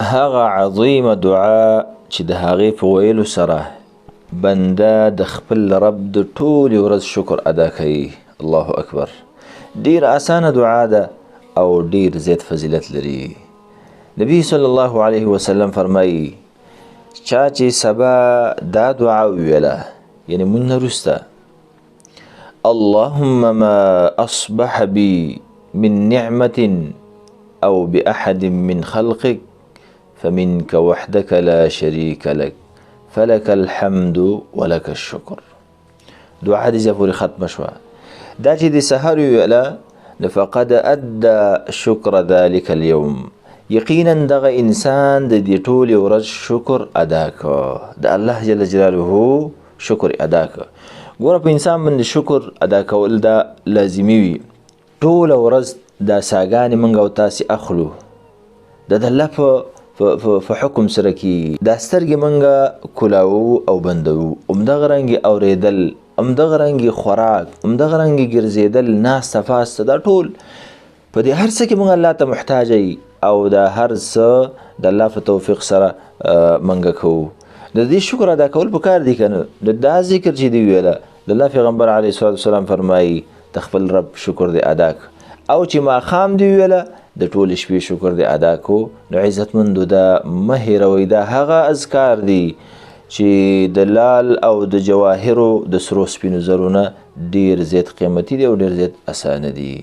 هغه عظیمه دعا چې د هغې په ویلو سره بنده د خپل رب د ټولې ورځ شکر ادا کوي. الله اکبر. ډیر اسانه دعا ده او ډیر زیات فضیلت لري. نبی صلی الله علیه وسلم فرمایي، چا چې سبا دا دعا وویله، یعنی مونږ نه وروسته، اللهم ما أصبح بي من نعمة أو بأحد من خلقك فمنك وحدك لا شريك لك فلك الحمد ولك الشكر. دعا دې ځای پورې ختمه شوه. دا چې د سحر وویله، نو فقد أدى شکر ذلك اليوم، یقینا دغه انسان د دې ټولې ورځ شکر ادا کړ، د الله جل جلاله شکر ادا کړ. ګوره، په انسان باندې شکر ادا کول دا لازمي وي. ټوله ورځ دا ساګانې موږ او تاسې اخلو، دا د الله په حکم سره کېږي. دا سترګې موږ کولاوو او بندوو، همدغه رنګ یې اورېدل، همدغه رنګ یې خوراک، همدغه رنګ یې ګرځېدل، ناسته پاسته، دا ټول په دې هر څه کې موږ الله ته محتاج یو او دا هر څه د الله په توفیق سره موږ کوو. د دې شکر ادا کول پکار دی که نه؟ د دا ذکر چې دی ویله، د الله پیغمبر علیه الصلاة والسلام فرمایي، د خپل رب شکر دې ادا کړه، او چې ماښام دې ویله د ټولې شپې شکر دې ادا کړو. نو عزتمندو، دا مه هېروئ، دا هغه اذکار دي چې د لال او د جواهرو د سرو سپینو زرو نه ډېر زیات قیمتي دي او ډېر زیات اسانه دي.